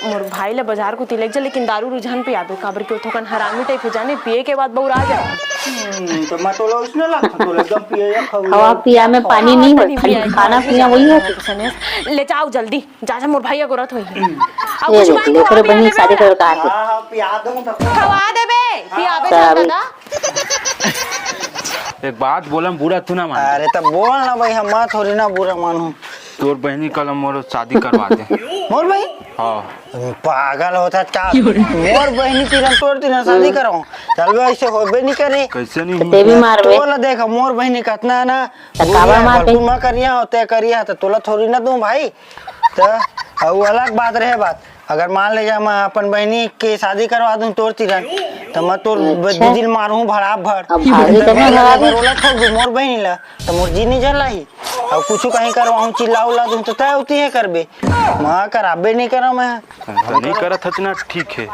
मोर भाई ला बाजार कोती लेके जा, लेकिन दारू उरू झन पियाबे, काबर के ओ थोकन हरामी टाइप हो जाने, पिए के बाद बउरा जाए। हम्म, तो मैं तोला उसने लगता, तोला एकदम पिए या खाऊ हवा या पिया में खाऊ। पानी नहीं हाँ, होता, नहीं पिया, खाना हाँ, पीना वही होता। ले जाओ जल्दी। जा, जा, मोर भाई अगोरत होही। अब ये कुछ देख, मांगे लेकर हो, बहनी पिया शादी लेबे। कर कहा थे। हाँ, हाँ, पिया दूँ तो। खवा देबे, पियाबे चल, ना अभी। दादा। एक बात बोलम, बुरा तू ना मान। अरे, तब बोल ना भाई, हम थोड़ी ना बुरा मानू। तोर बहनी कल मोर शादी करवा दे। मोर बहनी? हाँ। पागल होता का? मोर बहनी तीर तोर तीर शादी करवाऊँ? चल बे, ऐसे होबे नहीं करे। कैसे नहीं तो हुई? ते भी मारबे। तोला देख, मोर बहनी कतना है ना, तो काबर मारबे? तू ना करिया होते, करिया तो तोला थोड़ी ना दूँ भाई। त अउ अलग बात रहे बात, अगर मान ले जा मैं अपन बहिनी के शादी करवा दूं तोर तिरन, त मैं तोर अच्छा। दीदी ल मारहूं भड़ा भड़। अब भाभी तो नहीं मारा। अगर ओला ठोक दूं मोर बहिनी ला, त मोर जी नहीं जलाही। अउ कुछु कहीं करवाहूं, चिल्ला उल्ला दूं, त तय उती है करबे। मैं कराबे नहीं करा मैं। त नहीं करत हच ना, ठीक है,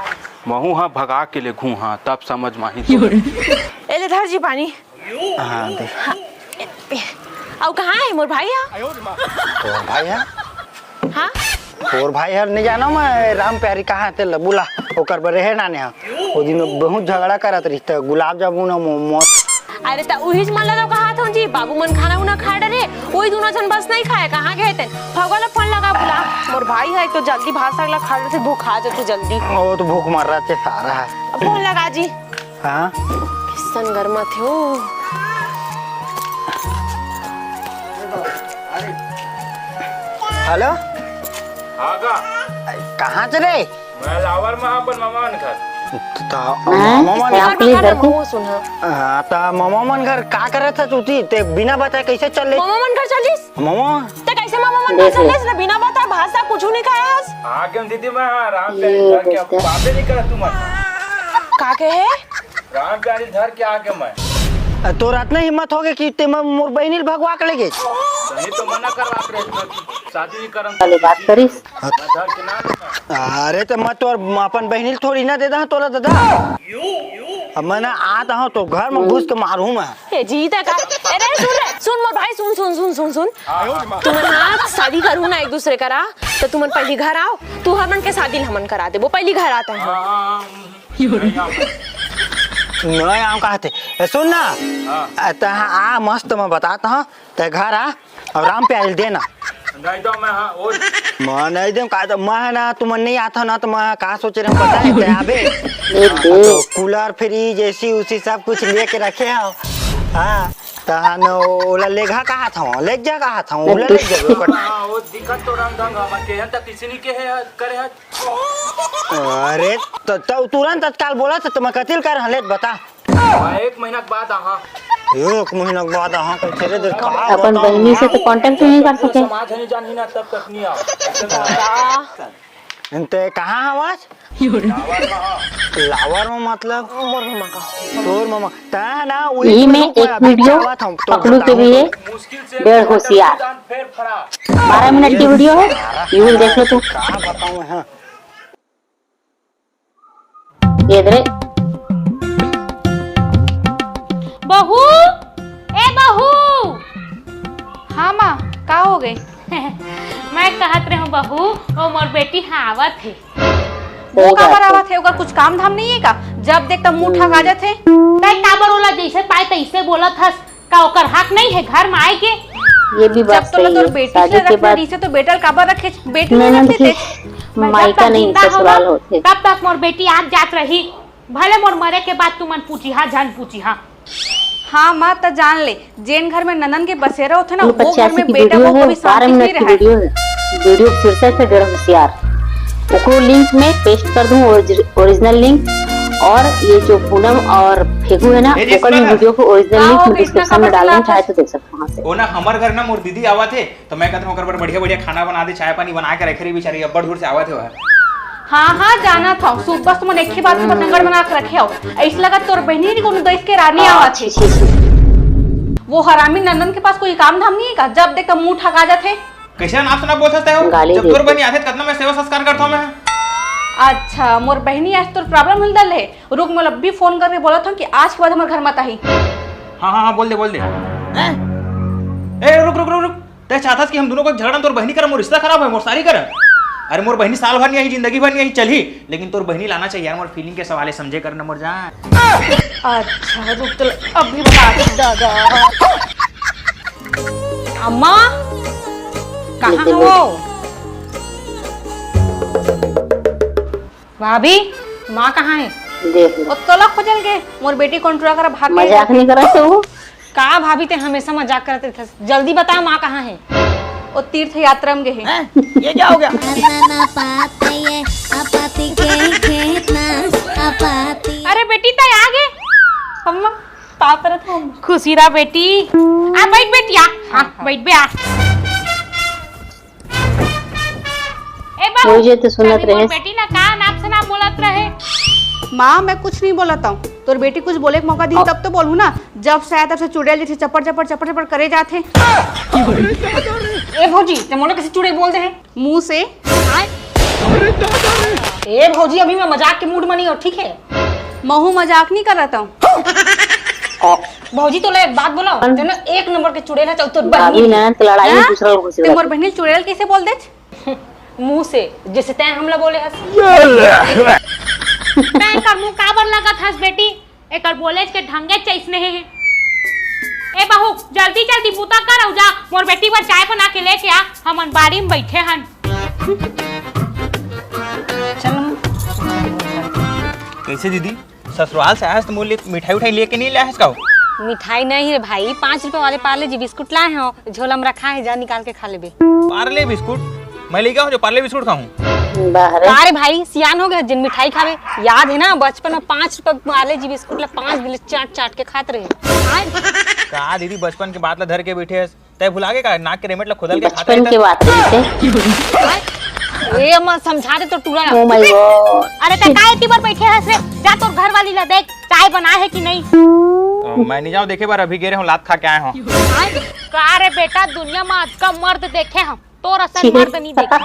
महू हा भगा के लेगहूं, हाँ, तब समझ माही तो। ए ले धर जी पानी। हाँ, दे। हाँ, ए, ए, अउ कहाँ है मोर भाई हा? तोर भाई हा? हाँ? तोर भाई हर नहीं जानो मैं, राम प्यारी कहाँ है, तेला बुला, ओकर बर रहे नाने हा। ओ दिन बहुत झगड़ा करत रहिस, त गुलाब जामुन अउ मोमोज। अरे, त उहीच मन ला तो कहा था जी, बाबू मन खाना उना खा डरे, वही दोनों जन बस नहीं खाए, कहाँ गए थे? भगवा ला फोन लगा बुला, मोर भाई है, एक तो जल्दी भात साग ला खा डरे, भूखा जाथे जल्दी। ओ, तो भूख मर रहा है, सारा है। अब फोन लगा जी। हाँ? किसन गरमा थे ओ। हेलो? हाँ का? कहाँ च रे? मैं लावर में अपन मामा मन घर। त हाँ, मामा मन घर? हाँ, त मामा मन घर का करत हस उती? ते बिना बताए कैसे चल ले? मामा मन घर चलिस? मामा। ते कैसे मामा मन घर चल लेस ना, बिना बताए भाषा कुछ नहीं खाए हस? आगे हम दीदी मैं, हाँ, राम प्यारी घर के बातें नहीं करत तुम। का कहे? राम प्यारी धर के आगे मैं। तोर अतना हिम्मत होगे कि ते मोर बहिनी ल भगवा के लेगे? नहीं तो मना करवात रहे, शादी नहीं करम। वाली बात करिस। मैं धर के ना लूंगा। अरे त मैं तोर अपन बहिनी ल थोड़ी ना दे दा तोला दादा। अब मैं ना आता हूँ तो घर में घुस के मारूँ मैं। ए जी, तै का? अरे सुन रे, सुन मोर भाई, सुन, सुन, सुन, सुन, सुन। हाँ, हाँ। तुमन हा शादी करहू ना एक दूसरे करा, त तुमन पहली घर आओ, तू हमन के शादी ल हमन करा देबो, पहली घर आता है। हाँ, हाँ, हाँ। नहीं आओ। नहीं आओ कहते। ए, सुन ना। हाँ। ए, तै हा आ, मस्त मैं बताता हूँ, तै घर आ। अउ राम प्यारी ल देना। नहीं तो मैं, हाँ, ओ। मैं नहीं देम, का तो मैं ना, तुमन नहीं आता ना, तो मैं का सोचे रहे, पता है, ते आबे। ए दे। तो कूलर, फ्रिज, एसी उसी सब कुछ लेके रखे हो। हाँ, तहन ओला लेगा कहा था, ले जा कहा था, ओला ले जा। हाँ, वो दिक्कत तो रंग ढंग हमन के हैं, त किसी ने के है, करे है। अरे, तो, तो तुरंत तत्काल बोला था, तो मैं कतिल कर हले, बता। मैं एक महीना के बाद आहा। एक महीना के बाद आहा, कल तेरे देर का अपन बता बहिनी से तो हाँ। Contact नहीं कर सके। समाज हनी जान ही ना, तब तक नहीं आ। ऐसे ना। ते कहाँ हवस? लावर में हाँ। लावर में मतलब? मोर ममा का। तोर ममा। ता ना, वही यही तो में लोग एक अभी video क्या बात हम तो पकड़ू के बताऊँ लिए तो। मुश्किल से डेढ़ होशियार। दान फेर फरा। बारह मिनट की वीडियो है, यू विल देख लो तू। ये दे। बहू, ए बहू। हाँ माँ, का हो गए? मैं कहत रहूं बहू, वो मोर बेटी हाँ आवत हे। वो काबर आवत हे? ओकर कुछ काम धाम नहीं है का? जब देख तब मुंह ठगा जात हे। तै काबर ओला जैसे पाए तैसे बोलत हस? का ओकर हक नहीं है घर में आए के? ये भी बात जब तोला सही तोर है, बेटी शादी के बाद रहिसे तो बेटा ल काबर रखे? बेटी नहीं ननद रखे की थे। मैं जब मायका तक नहीं जिंदा हूँ ससुराल ना, होते। तब तक मोर बेटी आत जात रही। भले मोर मरे के बाद तुमन पूछिहा, झन पूछिहा। हाँ माँ, त जान ले, जेन घर में ननन के बसेरा होथे ना, ये वो घर पचासी में की बेटा वीडियो बहू है, कभी बारह शांति से मिनट की रहे। वीडियो है। वीडियो शीर्षक है डेढ़ होशियार। ओकरो लिंक में पेस्ट कर दूं, ओरिजि-, ओरिजिनल लिंक। और ये जो पूनम और फेगू है ना, ये जी ओकर भी सुना ना? वीडियो को ओरिजिनल हाँ, लिंक में ओके, इतना डिस्क्रिप्शन में खबर डाल दूं, सुना चाहे था। तो देख सकते हो वहाँ से। ओ ना, हमर घर ना मोर दीदी आवत है, तो मैं कहत हूँ ओकर बर बढ़िया बढ़िया खाना बना दे, चाय पानी बना के रखे रही, बेचारी अब्बड़ दूर से आवत है वह। हाँ हाँ, जाना था, सुबह से मन एक ही बात के बतंगड़ बना के रखे हो। ऐसे लगा तोर बहनी नहीं कोनो देश के रानी हाँ, आवत है। छी, छी, छी। वो हरामी नंदन के पास कोई काम धाम नहीं है का? जब देख तब मुंह ठगा जात है। कैसे नाप से ना बोल सकते हो? गाली जब देती। तोर बहनी आथे, तो कितना मैं सेवा संस्कार करता हूँ मैं। अच्छा, मोर बहनी आज तोर प्रॉब्लम हिल दल है। रुक, मैं अभी फोन करके बोला था कि आज के बाद हमारे घर मत आई। हाँ, हाँ, हाँ, बोल दे, बोल दे। हैं? ए, रुक, रुक, रुक, रुक। तय चाहता कि हम दोनों को झगड़ा, तोर बहनी करा, मोर रिश्ता खराब है, मोर सारी करा। अरे, मोर बहनी साल भर नहीं आई, जिंदगी भर नहीं आई, चली, लेकिन तोर बहनी लाना चाहिए यार, मोर फीलिंग के सवाल है, समझे कर ना मोर जान। अच्छा, रुक, तो अभी बता दे। दादा। अम्मा, कहाँ लेकिन हो? भाभी, माँ कहाँ है? देख लो। ओ तोला खोजल के, मोर बेटी कौन टुरा करा भाग गई। मजाक नहीं करत हो? का भाभी, ते हमेशा मजाक करत रहिथस। जल्दी बता, माँ कहाँ है? ओ तीर्थ यात्रा में गए है। हैं? ये क्या हो गया? करना ना पाते ये आपाती के खेतना आपाती। अरे बेटी, तय आ गे। अम्मा, पाप करत हूँ। खुशी रहा बेटी। आ बैठ बेटी, आ। हाँ, हाँ। बैठ बे, आ। ए बहू, वही जे तो सुनत कभी मोर रहे। बेटी ला का नाप से ना बोलत रहे? माँ, मैं कुछ नहीं बोलत हूँ। तोर बेटी कुछ बोले के मौका दी, अब तब तो बोलू ना। जब से आया तब से चुड़ैल जैसे चपड़ चपड़ चपड़ चपड़ करे जात है। ए भौजी, ते मोला कैसे चुड़ैल बोल दे है? मुंह से। ए भौजी, अभी मैं मजाक के मूड में नहीं हूँ, ठीक है? महू मजाक नहीं करत हूँ। भौजी, तोला एक बात बोला, ते ना एक नंबर के चुड़ैल है, चल तोर भाभी बहनी। ना, तो लड़ाई में हाँ? दूसरा लोग से ते मोर लड़ाई। बहनी चुड़ैल कैसे बोल दे? मुंह से, जैसे तैं हमला बोले हस। तैं एकर मुंह काबर लगत हस बेटी? एकर बोले के ढंगे चैसने हे। ए बहू, जल्दी जल्दी बूता कर अउ जा, मोर बेटी बर चाय बना के लेके आ, हमन बाड़ी में बैठे हन। चल। कैसे दीदी, ससुराल से आयस तो मोर लिए मिठाई उठाई लेके नहीं लायस का? मिठाई नहीं रे भाई, पाँच रुपए वाले पार्ले जी बिस्कुट लाए हो, झोला में रखा है, जा निकाल के खा लेबे। पार्ले बिस्कुट? मैं लेके आऊँ जो पार्ले बिस्कुट खाऊं? बाहर। का रे भाई, सियान हो गया, जिन मिठाई खावे। याद है ना, बचपन में पाँच रुपए पार्ले जी बिस्कुट ला पाँच दिन चाट चाट के खात रहे। का दीदी, बचपन के बात ला धर के बैठे हस? तय भुला गे का? नाक के रेमेट ला खोदल के खाते बचपन के बात है। ए अम्मा, समझा दे तो टूरा। Oh my God। अरे, तय का एती बर बैठे हस रे? जा तोर घर वाली ला देख, चाय बना है कि नहीं? अ, मैं नहीं जाऊँ देखे बर, अभी गे रहे हूँ, लात खा के आए हूँ। का रे बेटा, दुनिया में अतका मर्द देखे हम, तोर असन मर्द नहीं देखे।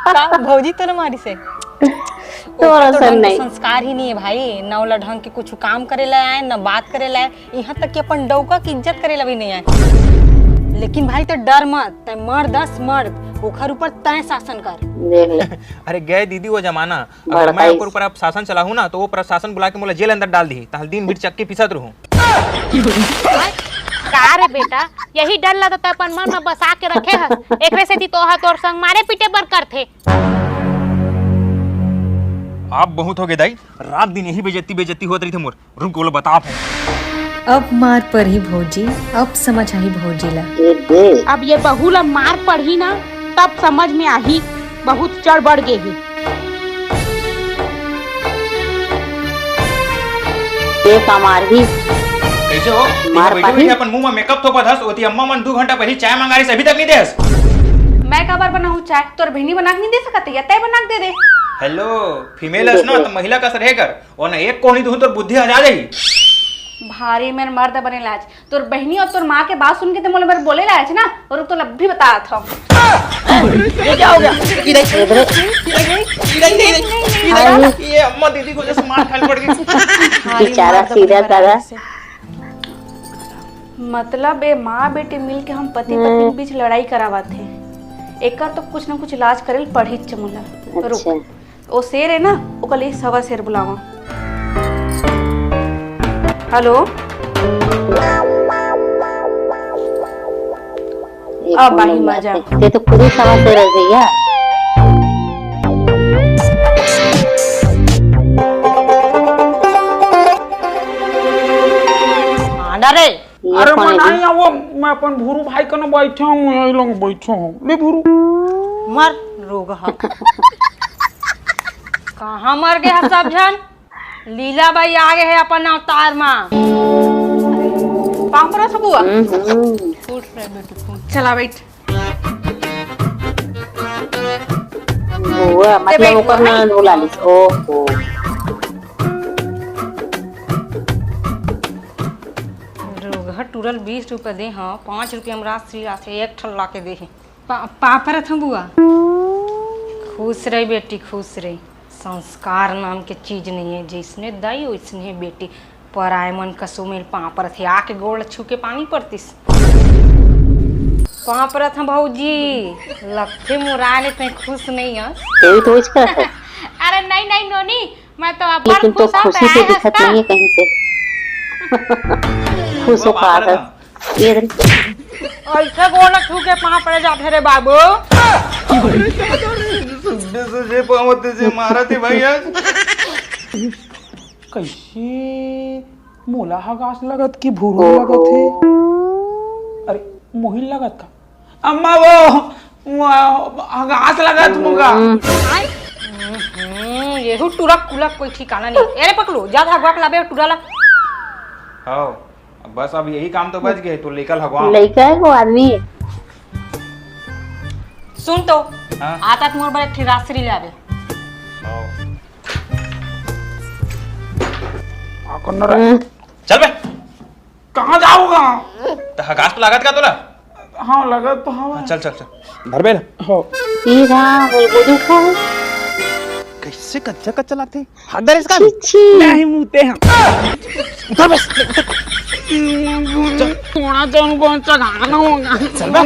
का भौजी तोर मारी से? तोर असन नहीं। संस्कार ही नहीं है भाई, न ओला ढंग के कुछ काम करे ला आए, न बात करे ला आए, यहाँ तक कि अपन डौका की इज्जत करे ला भी नहीं आए। लेकिन भाई, तो डर मत, तय मर्द अस मर्द, ओखर ऊपर तय शासन कर। देख ले। अरे गए दीदी वो जमाना, अगर मैं ओकर ऊपर अब शासन चलाहूँ ना, तो वो प्रशासन बुला के मोला जेल अंदर डाल दी, ताहल दिन भर चक्की पीसत रहूँ। का रे बेटा, यही डर ला तो तै अपन मन में बसा के रखे हस। एकरे सेती तो हा तोर संग मारे पीटे बर करथे। आप बहुत हो गए दाई, रात दिन यही बेइज्जती बेइज्जती होत रही थे मोर। रुक, ओला बताप हूँ। अब मार पड़ही भौजी, अब समझ आही भौजी ला। अब ये बहू ला मार पड़ही ना, तब समझ में आही, बहुत चढ़ बढ़ गे हे। ये का मारही? कैसे हो? मार बैठे पाही? बैठे अपन मुंह में मेकअप थोपत हस, ओती अम्मा मन दू घंटा पहली चाय मंगा रही, अभी तक नहीं देस। मैं काबर बनाऊं चाय? तोर बहनी बना के नहीं दे सकत, या तय बना के दे दे। हेलो, फीमेल हस ना, तो महिला कस रहे कर। ओ ना, एक कोहनी दूं तोर बुद्धि हजा जाही। भारी मेर मर्द बने लाज। तोर बहनी और तोर माँ के बात सुन के ते मोला मेर बोले लाज ना, और तो लब्भी बतात हूँ। ये क्या हो गया? इधर, इधर, इधर, इधर, इधर, इधर, इधर। ये अम्मा दीदी को जैसे मार खानी पड़ गई। बेचारा सीधा साधा। मतलब, ए माँ बेटी मिल के हम पति पत्नी के बीच लड़ाई करावत हे। एकर तो कुछ ना कुछ इलाज करे ल पड़ही चमुला। रुक। अच्छा। ओ शेर है ना, ओकर लिए सवा शेर बुलावा। हेलो। ये अब कौन आई लोग मजा। आते? ते तो खुद ही सवा शेर है भैया। हाँ, डरे। ये अरे, कौन मैं है जी? नहीं, वो मैं अपन भूरू भाई कने बैठे हूँ, यही लोग बैठे हूँ। ले भूरू। मर रोगहा। कहाँ मर गया सब झन? लीला बाई आ गए है अपन अवतार मा। पाँव परत हँव बुआ। हम्म, हम्म। उठ रे बेटी, उठ। चला बैठ। बुआ, मतलब बैठ ओकर बुआ। ननद बुला लिस। ओहो। रोगहा टूरा ल बीस रुपया दे हँव, पाँच रुपया म राशि आथे, एक ठन ला के दे हे। पा-, पाँव परत हँव बुआ। खुश रही बेटी, खुश रही। संस्कार नाम के चीज नहीं है, जैसने दाई वैसने बेटी। पराए मन कस ओ मेर पाँव परत हे, आके गोड़ छू के पानी परतिस। पाँव परत हँव भौजी, लगथे मोराए ले तैं खुश नहीं हस। तेरी तो वैसे करत है। अरे नहीं, नहीं नोनी, मैं तो अब्बड़ लेकिन तो खुश हँव, खुशी से तैं दिखत हँसत। नहीं है कहीं से। खुश हो खा है। ये देख। ऐसे गोड़ छू के पाँव पड़े जाथे रे बाबू। सुबह से जे पावत हे, जे मारत हे भाई आज। कैसे मोला हगास लगत कि भुरू लगत हे? अरे, मोहिल लगत का? अम्मा वो, वो हगास लगत मोला। हम्म, येहू टूरा कुला कोई ठिकाना नहीं। अरे पकलो, जा धागवा के लाबे टूरा ला। हाँ। बस अब यही काम तो बच गए, तो लेकर हगवा। लइका है वो आदमी। सुन तो, हाँ। आता त मोर बर एक ठे राजश्री ले आबे। हाँ। आ, कौन रहा? हम्म। चल बे। कहाँ जाऊंगा? तो हगास तो लागत का तोला? हाँ, लगत तो हवा। हाँ, चल, चल, चल। धरबे ना। हो। ई रहा, वो, वो देखो। कैसे कच्चा, कच्चा लागथे? हाथ धर इसका। छी, छी। नहीं मुते हैं। उधर बस। थोड़ा जन कौन सा गाना होगा? चल बे।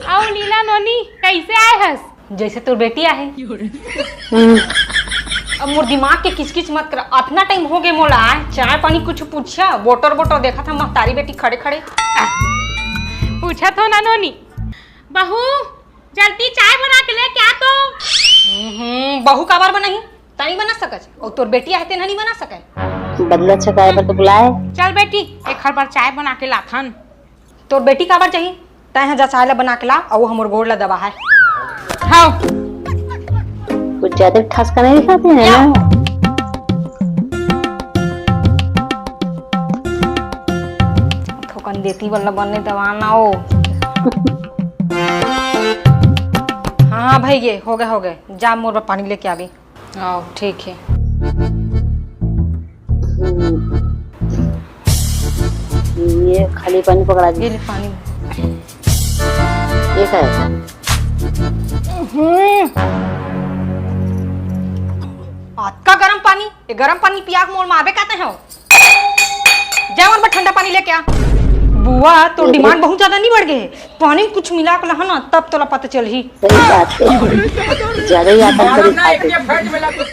आओ लीला नोनी, कैसे आए हस? जैसे तोर बेटी आहे। हम्म। अब मोर दिमाग के किचकिच मत कर। अतना टाइम हो गए मोला, चाय पानी कुछ पूछा? बोटर बोटर देखा था महतारी बेटी खड़े खड़े। पूछा तो ना नोनी। बहू, जल्दी चाय बना के लेके आ तो। हम्म, बहू काबर बनाही? तैं नहीं बना सकच? और तोर बेटी आहे, तेन नहीं बना सके? बदला छकाए बर तो बुलाए। चल बेटी, एक हर बार चाय बना के लाथन। तोर बेटी काबर चाही? तैं ह जा चाय ला बना के ला, अउ हमर गोड़ ला दबा है। हाँ। कुछ ज्यादा ठसका नहीं दिखाते हैं ना? थोकन देती वाला बने दवा ना हो। हाँ, हाँ, भाई, ये हो गए, हो गए। जा, मोर बर पानी लेके आबे। हाँ, ठीक है। हम्म। ये खाली पानी पकड़ा दी। ये ले पानी। ये क्या है? हम्म। अतका गरम पानी, ये गरम पानी पिया के मोर मारबे कहते हो? जा मोर बर ठंडा पानी लेके आ। बुआ, तोर दिमाग बहुत ज्यादा नहीं बढ़ गए? पानी में कुछ मिला के लहा ना, तब तोला पता चलही। सही बात है। ज्यादा ही आतंक करी खाते।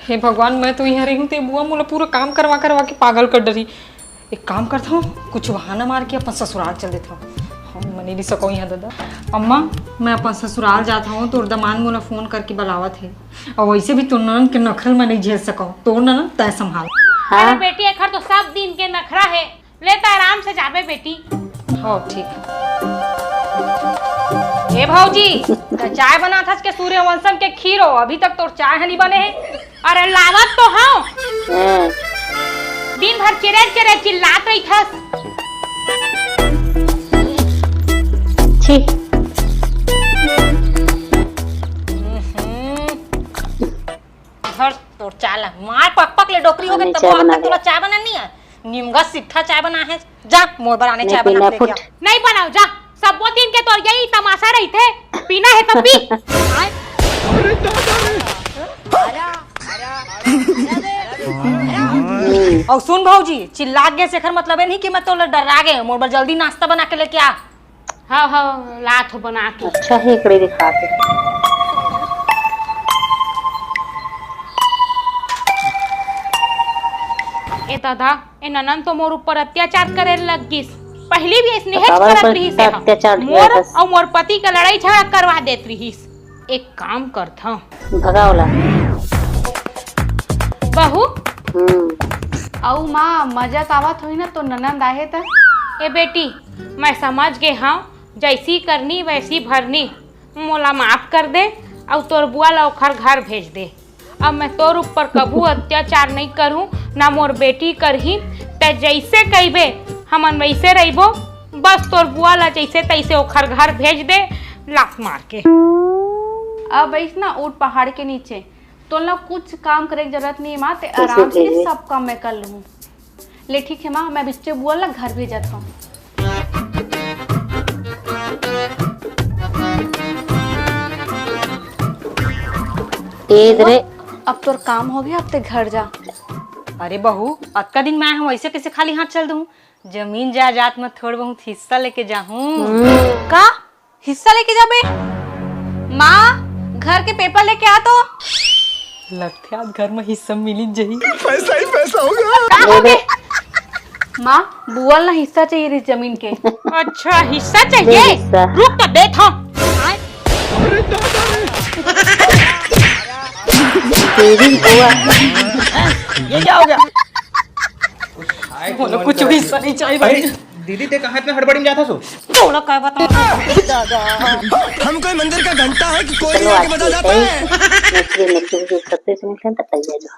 हे भगवान, मैं तो यहाँ रही हूँ, ते बुआ मोला पूरा काम करवा करवा के पागल कर डरी। एक काम करता हूँ, कुछ बहाना मार के अपन ससुराल चल देता हूँ। हम मनी नहीं सको यहाँ दादा। अम्मा, मैं अपन ससुराल जाता हूँ, तोर दमान मोला फोन करके बुलावत है। और वैसे भी तोर ननद के नखरल मैं नहीं झेल सको। तोर ननद तय संभाल। हाँ। अरे बेटी, एखर तो सब दिन के नखरा है। ले त आराम से जाबे बेटी। हो ठीक। ए भौजी, त चाय बनाथस के सूर्यवंशम के खीर हो, अभी तक तोर चाय ह नहीं बने है। अरे लावत तो हूँ। हाँ। दिन भर चेरे चेरे चिल्लात रहिथस। छी। हम्म। धर तोर चाय ला, मार पक पक ले डोकरी हो गए, तब तोला चाय बनाना नहीं है। निमगा सिट्ठा चाय बना हे, जा मोर बर आने नहीं चाय बना पीना के लेके आ। फुट। नहीं बनाओ, जा। सबो दिन के तोर यही तमाशा रहिथे, पीना हे त पी। अउ सुन भौजी, चिल्ला गे सेखर मतलब ये नहीं कि मैं तोला डरा गे, मोर बर जल्दी नाश्ता बना के लेके आ। हाँ, हाँ, लात हो बना के। अच्छा हे, एकड़े दिखा के। ए दादा, ए ननन तो मोर ऊपर अत्याचार करे लग गिस। पहली भी ऐसने हेच काबर करत ऊपर रिहिस हे। अत्याचार किया मोर बस? अउ मोर पति के लड़ाई झगड़ा करवा देत रिहिस। एक काम करथव। भगाओ ला। बहू। हम्म। अउ माँ, मजा तो आवत होही ना, तो ननंद आहे त? ए बेटी, मैं समझ गे हंव, जैसी करनी वैसी भरनी। मोला माफ कर दे, अउ तोर बुआ ला ओखर घर भेज दे। अब मैं तोर ऊपर कभू अत्याचार नहीं करूं, ना मोर बेटी करही। तै जैसे कहिबे, हमन वैसे रहिबो। बस तोर बुआ ला जैसे तैसे ओखर घर भेज दे, लात मार के। अब अइस ना, उठ पहाड़ के नीचे। तोला कुछ काम करे के जरूरत नहीं हे माँ, ते कैसे आराम से भेजे? सब काम मैं कर लूँ। ले ठीक हे माँ, मैं बिच्चे बुआ ला घर भेजत हूँ। तेज रे। अब तोर काम हो गया, अब ते घर जा। अरे बहू, अतका दिन मैं हम ऐसे कैसे खाली हाथ चल दूँ? जमीन जायदाद में थोड़ बहुत हिस्सा लेके जाहूँ। हम्म। का हिस्सा लेके जाबे? माँ, घर के पेपर लेके आ तो। लगथे आज घर में हिस्सा मिली जही। पैसा ही पैसा होगा। का हो गे? माँ, बुआ ला हिस्सा चाहिए इस जमीन के। अच्छा, हिस्सा चाहिए? हिस्सा। रुक तो देत हंव। तेरी बुआ। ये क्या हो गया? बोलो, कुछ भी हिस्सा नहीं चाहिए भाई। अरे, दीदी, ते कहाँ इतना हड़बड़ी में जाता सो? तोला का बताऊं? हम कोई मंदिर का घंटा है कि कोई चलो, आके बजा जाता है? नचबे, नचबे, जो सबसे सुन लें, तब तक जाएगा।